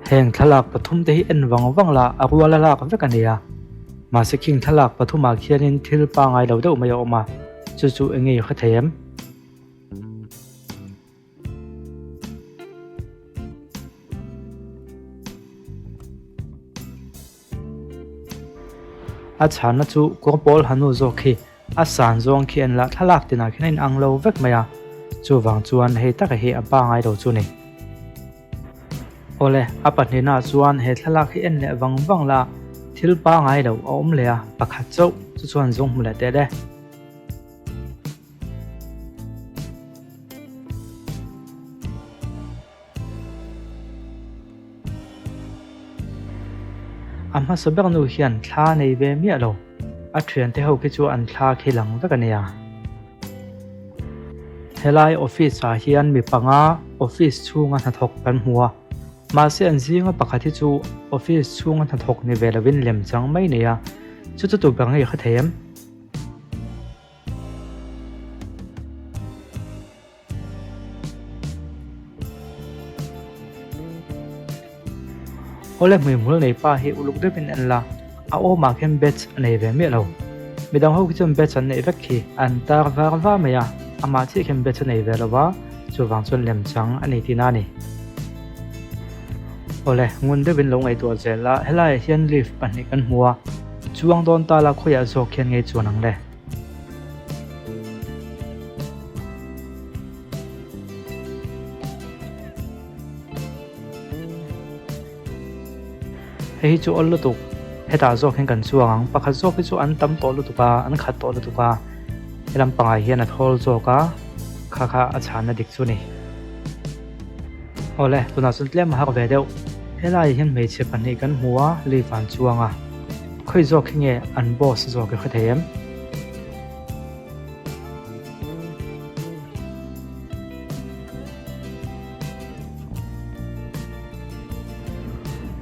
Heng thlalak pathum te hi en vang vang la a rual a lak vek a nia. Mahse khing thlalak pathumah khianin thil pangai lo deuh mai a awm a, chu chu eng nge i hre thei em? A chhanna chu kawng pawl hanu zawk khi a san zawng khi an lah thlalak tinah khian a inang lo vek mai a, chuvang chuan hei taka hi a pangai lo chu a ni. Awle, a pahnihnaah chuan he thlalak hi en leh vang vang la, thil pangai lo a awm leh a, pakhat chauh chu chuan zawng hmu leh teh le. A hmasa ber nu hian thla nei ve miah lo, a thiante ho khi chu an thla khi lang vek a nia. Helai office ah hian mi panga office chhunga hnathawk kan hmu a, mahse an zinga pakhat hi chu office chhunga hnathawk ni ve lovin lem chang mai nei a, chu chu tu ber nge i hre thei em? Awle hmuihmul nei pa hi uluk deuhin en la, a awmah khian badge a nei ve miah lo. Midang ho khi chuan badge an neih vek khi an tar var var mai a, amah chiah khian badge a nei ve lo va, chuvang chuan lemchang a nei tihna a ni. Awle, ngun deuhin lo ngaihtuah zel a, helaiah hian lift pahnih kan hmu a, chuang dawn ta la khawiah zawk khian ngei chuan ang le. Hei hi chu awl lutuk, hetah zawk hian kan chuang ang, pakhat zawk hi chu an tam tawh lutuk a, an khat tawh lutuk a, he lampangah hian a thawl zawk a, kha kha a chhanna dik chu a ni. Awle, tunah chuan tlem a hak ve deuh, helaiah hian hmeichhe pahnih kan hmu a, lift ah an chuang a. Khawi zawk hi nge an boss zawk i hre thei em?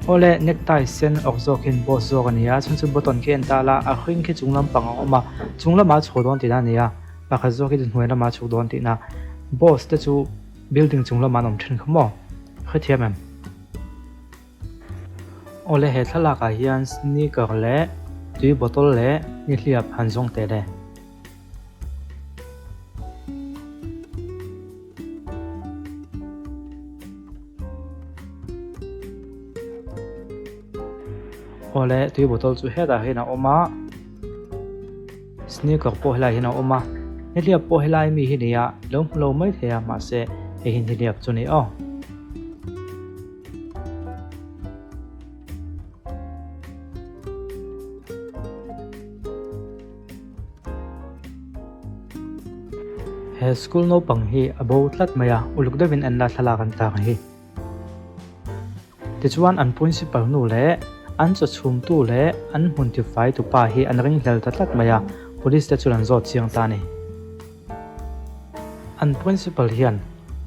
Awle, necktie sen awk zawk hian boss zawk a ni a, chhan chu button khi a en ta la, a hring khi chung lampang a awm a, chung lamah a chho dawn tihna a ni a, pakhat zawk hi chu hnuai lamah a chhuk dawn tihna. Boss te chu building chung lamah an awm thin kha maw? Hrethiam em? Awle he thlalak ah hian sneaker leh tui bottle leh nihliap han zawng teh le. Awle tui bottle chu hetah hian a awm a sneaker pawh helaiah hian a awm a nihliap pawh helai mi hi nia lo hmu lo mai thei a mahse hei hi nihliap chu a ni aw. He school naupang hi a bo tlat mai a, uluk deuhin en la thlalak an tlak hi. Tichuan an principal nu leh an chaw chhumtu leh an hmun tifai tupa hi an ringhlel ta tlat mai a, police te chuan an zawt chiang ta a ni. An principal hian,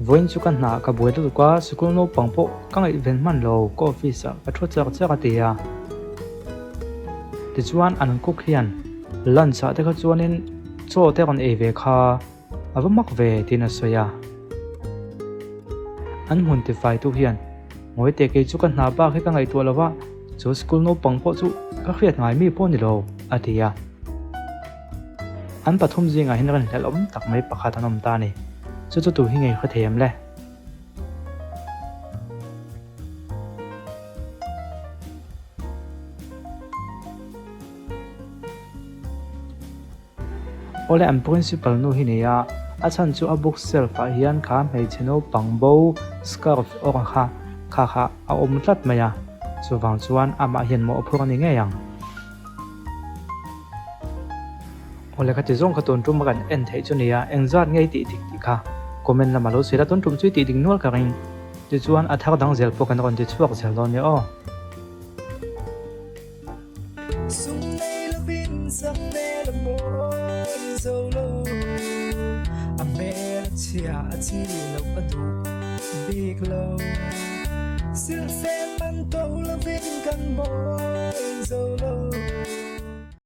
Vawiin chu ka hna ka buai lutuk a, sikul naupang pawh ka ngaihven hman lo, ka office ah ka thu chak chak a ti a. Tichuan an cook hian lunch ah te kha chuanin chaw te rawn ei ve kha a va mak ve tiin a sawi a. An hmun tifaitu hian, Ngawi teh kei chu ka hna bak hi ka ngaihtuah lo va, chu sikul naupang pawh chu ka hriat ngai mi pawh ni lo, a ti a. An pathum zingah hian rinhlelh awm tak mai pakhat an awm ta a ni. Chu chu tu hi ngei hre thei em le? Awle an principal nu hi nia, a chhan chu a book shelf ah hian kha hmeichhe naupang bo scarf awk ang kha kha kha a awm tlat mai a, chuvang chuan amah hian mawh a phur a ni ngei ang. Awle kha ti zawng kha tun tum a kan en theih chu nia, engzat ngei tih dik tih kha comment lamah lo sawi la, tun tum chu i tih dik nual ka ring. Tichuan a thar dang zel pawh kan rawn ti chhuak zel dawn nia aw.